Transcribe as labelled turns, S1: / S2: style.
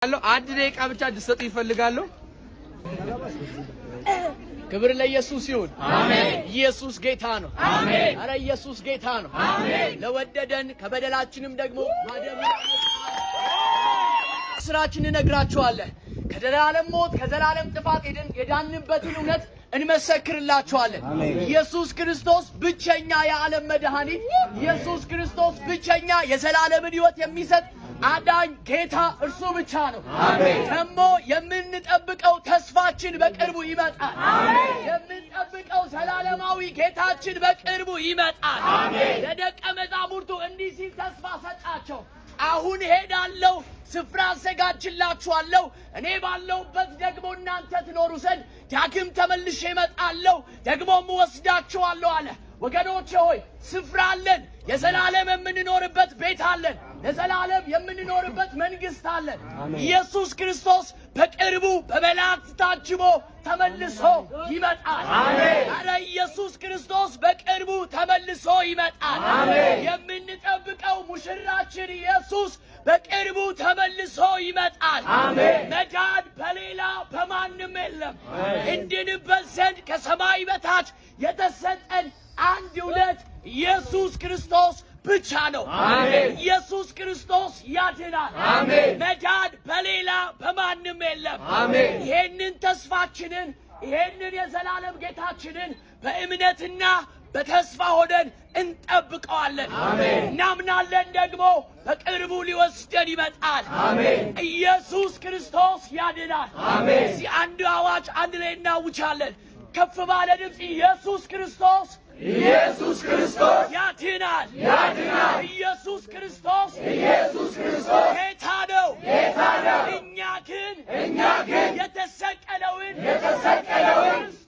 S1: 1 ደቂቃ ብቻ እንድትሰጡ ይፈልጋለሁ።
S2: ክብር ለኢየሱስ ይሁን። አሜን። ኢየሱስ ጌታ ነው። አሜን። አረ ኢየሱስ ጌታ ነው። አሜን። ለወደደን ከበደላችንም ደግሞ ማደሙ ስራችን እነግራችኋለን። ከዘላለም ሞት ከዘላለም ጥፋት የዳንበትን እውነት እንመሰክርላችኋለን። ኢየሱስ ክርስቶስ ብቸኛ የዓለም መድኃኒት፣ ኢየሱስ ክርስቶስ ብቸኛ የዘላለምን ሕይወት የሚሰጥ አዳኝ ጌታ እርሱ ብቻ ነው። ደግሞ የምንጠብቀው ተስፋችን በቅርቡ ይመጣል። የምንጠብቀው ዘላለማዊ ጌታችን በቅርቡ ይመጣል። ለደቀ መዛሙርቱ እንዲህ ሲል ተስፋ ሰጣቸው። አሁን ሄዳለሁ፣ ስፍራ አዘጋጅላችኋለሁ። እኔ ባለሁበት ደግሞ እናንተ ትኖሩ ዘንድ ዳግም ተመልሼ እመጣለሁ፣ ደግሞም እወስዳችኋለሁ አለ። ወገኖቼ ሆይ፣ ስፍራ አለን። የዘላለም የምንኖርበት ቤት አለን። ለዘላለም የምንኖርበት መንግስት አለን። ኢየሱስ ክርስቶስ በቅርቡ በመላእክት ታጅቦ ተመልሶ ይመጣል። ኧረ ኢየሱስ ክርስቶስ በቅርቡ ተመልሶ ይመጣል። የምንጠብቀው ሙሽራችን ኢየሱስ በቅርቡ ተመልሶ ይመጣል። መዳን በሌላ በማንም የለም። እንድንበት ዘንድ ከሰማይ በታች የተሰጠን አንድ እውነት ኢየሱስ ክርስቶስ ብቻ ነው። ኢየሱስ ክርስቶስ ያድናል። መዳን በሌላ በማንም የለም። ይሄንን ተስፋችንን፣ ይሄንን የዘላለም ጌታችንን በእምነትና በተስፋ ሆነን እንጠብቀዋለን። እናምናለን ደግሞ በቅርቡ ሊወስደን ይመጣል። ኢየሱስ ክርስቶስ ያድናል። እዚህ አንድ አዋጅ አንድ ላይ እናውጃለን። ከፍ ባለ ድምፅ ኢየሱስ ክርስቶስ
S3: ኢየሱስ ክርስቶስ
S2: ያድናል።
S3: ያድናል።
S2: ኢየሱስ ክርስቶስ
S3: ኢየሱስ ክርስቶስ
S2: ጌታ ነው።
S3: ጌታ ነው።
S2: እኛ ግን
S3: እኛ ግን
S2: የተሰቀለውን
S3: የተሰቀለውን
S2: ክርስቶስ